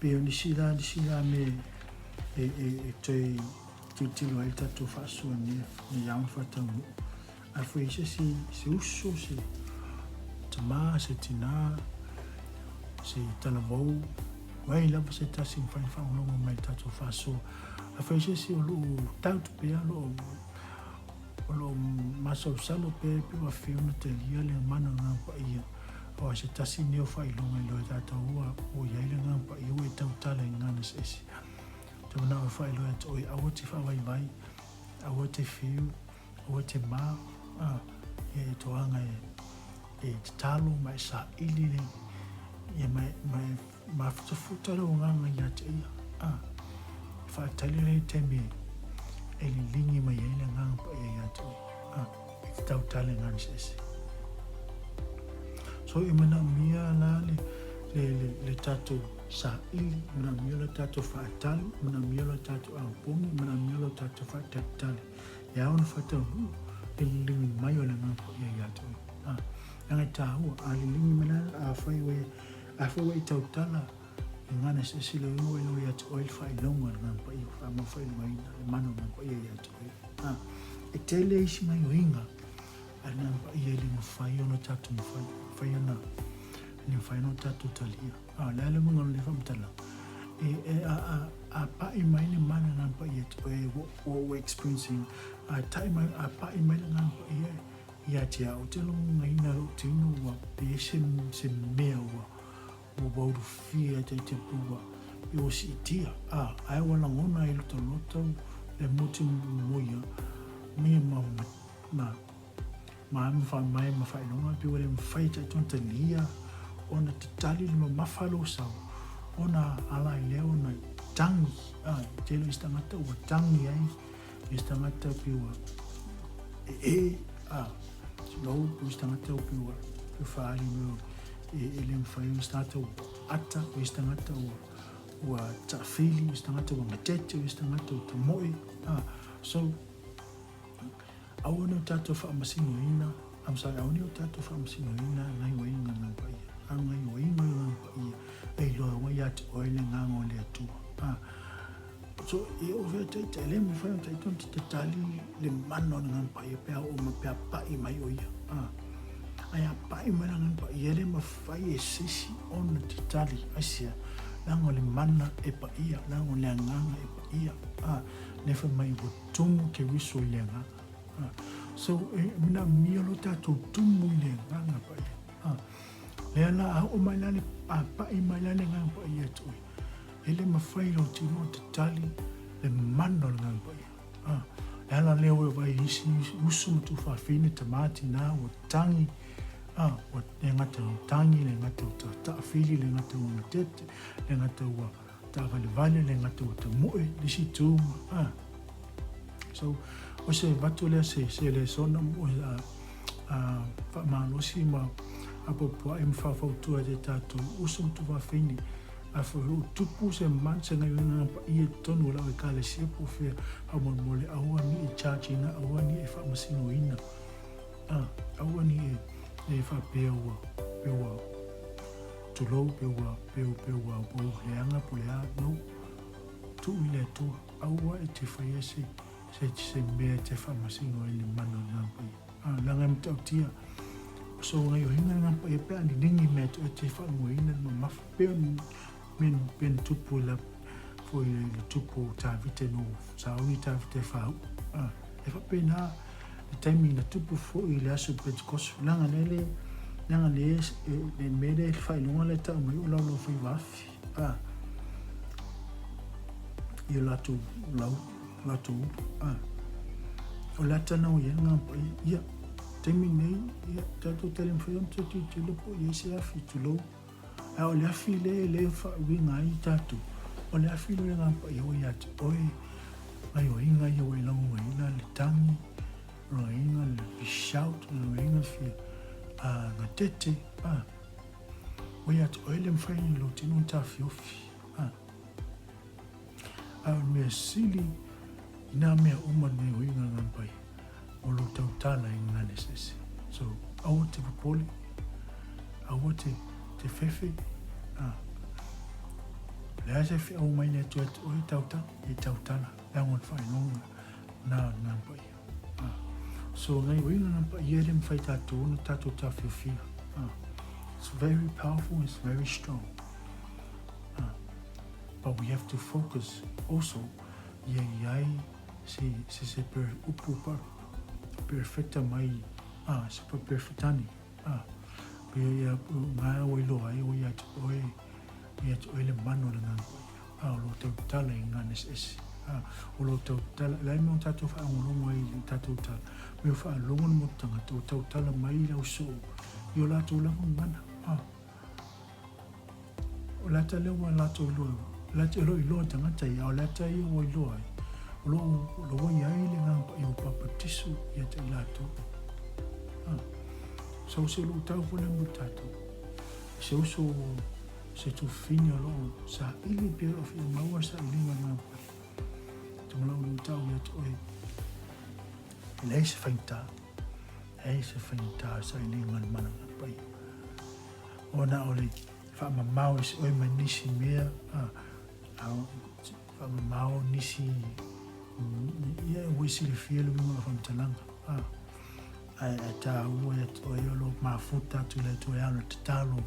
pei o nisi la, nisi la mea e, e, e toe tilotilo ai le tatou faasoa nei, nei ao na faataunuu. A foi se isi, se uso, se tamā, se tinā, se talavou, o ai lava se tasi mafai ona faalogologo mai i le tatou faasoa. A foi se isi o lo o doubt pea, o lo o, o lo o masalosalo pea pe ua afio ona talia le mana o le Agaga Paia, aua se tasi lenei o faailoga e iloa e tatou ua, ua i ai le Agaga Paia ua e tautala i gagana eseese. Te manao e faailoa ia te oe, aua te faavaivai, aua te whiu, Aua te mā, ā, ia e toanga e, e tatalo ma e saili le, ia ma e, ma e mafutafuta lou agaga ia te ia, ā, e faatali le taimi e, e liligi mai ai le Agaga Paia ia te oe, ā, e te tautala i ngā eseese. So e manaomia la le, le, le, le tatou saili, e manaomia lo tatou faatali, e manaomia lo tatou aupogi, e manaomia lo tatou faatalitali. E ao ona faataunuu le liligi mai o le Agaga Paia ia te oe. A, leaga e tāua, a liligi mai la, afai ua e, afai ua e tautala i gagana eseese le uiga ua iloa ia te oe le faailoga o le Agaga Paia, ua faamaufaailogaina le mana o le Agaga Paia ia te oe. A, e tele isi gaioiga a le Agaga Paia e le mafai ona tatou mafai, mafai ona, e le mafai ona tatou talia. A, o le a le uiga o lenei faamatalaga? E, e, a, a, a paʻi mai le mana o le Agaga Paia ia te oe, what we're experiencing, a taʻi mai, a paʻi mai le Agaga Paia ia te au, ou te logogaina lou tino ua pe se, se mea ua, ua ua ulufia te te ua, pe ua siitia. A, ae ua lagona ai lotolota le motu moia, mea ma, ma, ma, ma ma faamae ma faailoga pe ua le mafai e tatou ona talia ona tatali le mamafa lou sau ona ala ai lea ona tangi a tele isi tagata ua tangi ai isi tagata pe ua e e, a, tulou, o isi tagata ua pei ua faaali mai e le mafai, o isi tagata ua ata, o isi tagata ua ua taafili, o isi tagata ua gatete, o isi tagata ua tamoe, a, so, aua ne o tatou faamasinoina, I'm sorry, aua ne o tatou faamasinoina gaioiga o Agaga Paia, a o gaioiga o Agaga Paia e iloa ai ia te oe le agaga o le Atua, a. So, e oo fea taitai, e le mafai ona taitai ona te tali le mana o le Agaga Paia pe a oo mai, pe a pai mai o ia. A. Ae a pai mai le Agaga Paia, e le mafai e se isi ona te tali. Aisea? Leaga o le mana e paia, leaga o le agaga e paia. A. Lea fai mai ua tumu Keriso i le agaga. A. So, e manaomia lo tatou tumu i le Agaga Paia. A. Lea la a oo mai la le, a pai mai la le Agaga Paia ia te oe, E le mafai lou tino te tali le mana o le Agaga Paia. A, le ala lea ua vaai i isi uso ma tuafafine, tama, tina, ua tangi, a, ua le gata ua tangi, le gata ua taataafili, le gata ua gatete, le gata ua taavalevale, le gata ua tamoe, le isi itu, a. So, o se avatu lea se, se lesona mo, a, a, faamalosi ma apoapoai ma faufautua i te tatou uso ma tuafafine, A foi o tupu se man se gaioiga paia i totonu o lau ekalesia po o fea faamolemole aua ni e charge ina aua ni e faamasinoina a aua ni e e faapea ua pe ua tulou pe ua pe pe ua ua ou leaga po le a no tuu i le Atua aua e te faia se se se mea e te faamasino ai le mana o le Agaga Paia a leaga e matautia so gaioiga le Agaga Paia pe a liligi mea e te faaluaina le mamafa Pei ona tupu i la foi i le tupu o Tavita no Sauli Tavita e fāuʻu. A, e faapena le taimi na tupu foi i le aso Pentekoso. Leaga le le, leaga le, le mea lea le faailoga lea e tau mai o laulau faiva afi. A, i o latou lau, latou ulu. A, o le ata na o i ai le Agaga Paia. Ia, taimi nei, ia, tatou te le mafai ona toe tilotilo po o i ai se afi, tulou. A o le afi lea e le faauiga ai tatou, o le afi lea o le Agaga Paia ua ia te oe, gaioiga ia ua e lagonaina le tagi, lagonaina le shout, lagonaina le fia gatete, a, ua ia te oe le mafai ona lou tino ona taofiofi, a. A o le mea sili i nā mea uma le gaioiga o le Agaga Paia, o lou tautala i gagana eseese. So, aua te popole, aua te, te fefe, a, o le a se feau mai le Atua ia te oe, tautala, e tautala, leaga o le faailoga na o le Agaga Paia. A, so, gaioiga o le Agaga Paia e le mafai tatou ona tatou taofiofia. A, it's very powerful, it's very strong. A, but we have to focus also ia i ai se se se per upu pa perfecta mai a se pa perfectani a pe ia nga o iloa ai o ia te oe ia te oe le mana o le Agaga Paia a o lo tautala i ngana eseese a o lo tautala le ai mo tatou faalogologo ai i tatou tala me o faalogo le motu tagata o tautala mai lau soo i o latou lava gagana a O le ata lea ua latou iloa, o le ata o lo o iloa e tagata ia, a o le ata ia ua iloa ai, o lo o, o lo ua i ai le Agaga Paia ua papatiso ia te i latou. Ah. So se luʻutau foi lea mo tatou. Se uso se tufafine o lo o saili pea o lo o fia maua le sailiga o le Agaga Paia. Te manao luʻutau ia te oe. E leai se faigata. Leai se faigata o sailiga o le mana o le Agaga Paia. Ona o le faamamao i se oe mai nisi mea, a, a, faamamao nisi, ia ua i silafia le uiga o le faamatalaga, a, ae, ae tāua ia te oe o lo mafuta atu i le Atua e ala tatalo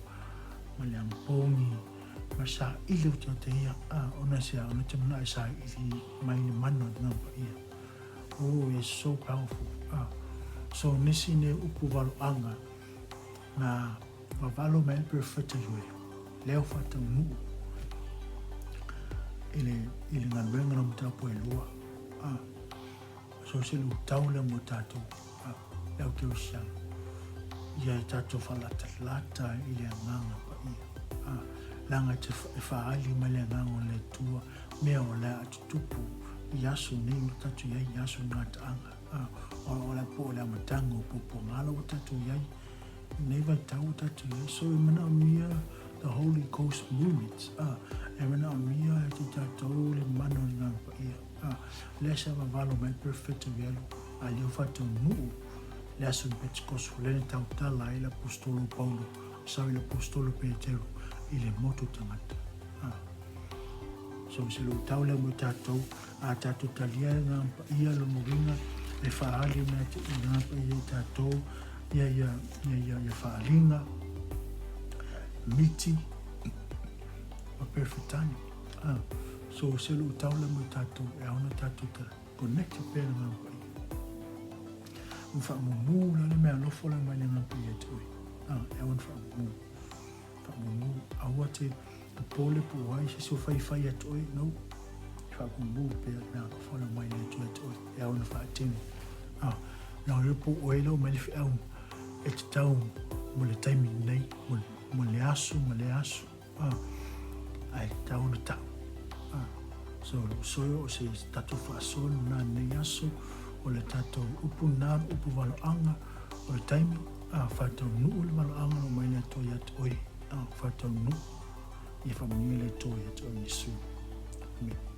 ma le anapogi ma saili o te ia, a, ona se a, ona te manao e saili mai le mana o le Agaga Paia. Oh, it's so powerful. A, so nisi nei upu valoaga, Na vavalo mai le perofeta Ioelo, lea ua faataunuu i le, i le galuega na mataupu e lua. Ah, so se luitau lea mo tatou, ah, le au kerisiano. Ia e tatou faalatalata i le Agaga Paia. Ah, leaga e te e faaali mai le Agaga o le Atua, mea o le a tutupu i aso nei o tatou i ai i aso i gataaga. O le po o le amataga o puapuaga la ua tatou i ai i lenei vaitau ua tatou i ai. So e manaomia the Holy Ghost movement, e manaomia e te tatou le mana o le Agaga Paia. Lea sa vavalo mai Perofeta Vialu a leo faataunuu le aso o le Pentekoso lea na tautala ai le Aposetolo o Paulo sau i le Aposetolo Peteru i le motu tagata. So se luitau lea mo i tatou, a tatou talia le Agaga Paia lona uiga e faaali mai te Agaga Paia i tatou ia ia ia ia ia faaaliga miti ma perfetani. Ah, so se luitau lea mo i tatou e ao ona tatou ta connect pea le Agaga Paia. Ma faamumu la le mea alofa la mai le Agaga Paia te oe. Ah, e ao ona faamumu. Faamumu, aua te popole po o ai se isi o faifai ia te oe, no. Faamumu pea le mea alofa la mai le Atua ia te oe, e ao ona faatino. Ah, na o po oe lau mai le feau e tatau mo le taimi nei, mo le aso ma le aso. Ah, ae tatau ona tau. Ah, so lou soe o se tatou faasoa lena nei aso, o le tatou upu lena, upu valoaga, o le taimi, a faataunuu le valoaga na omai le Atua ia te oe, a faataunuu, ia faamanuia le Atua ia te oe Iesu. Amen.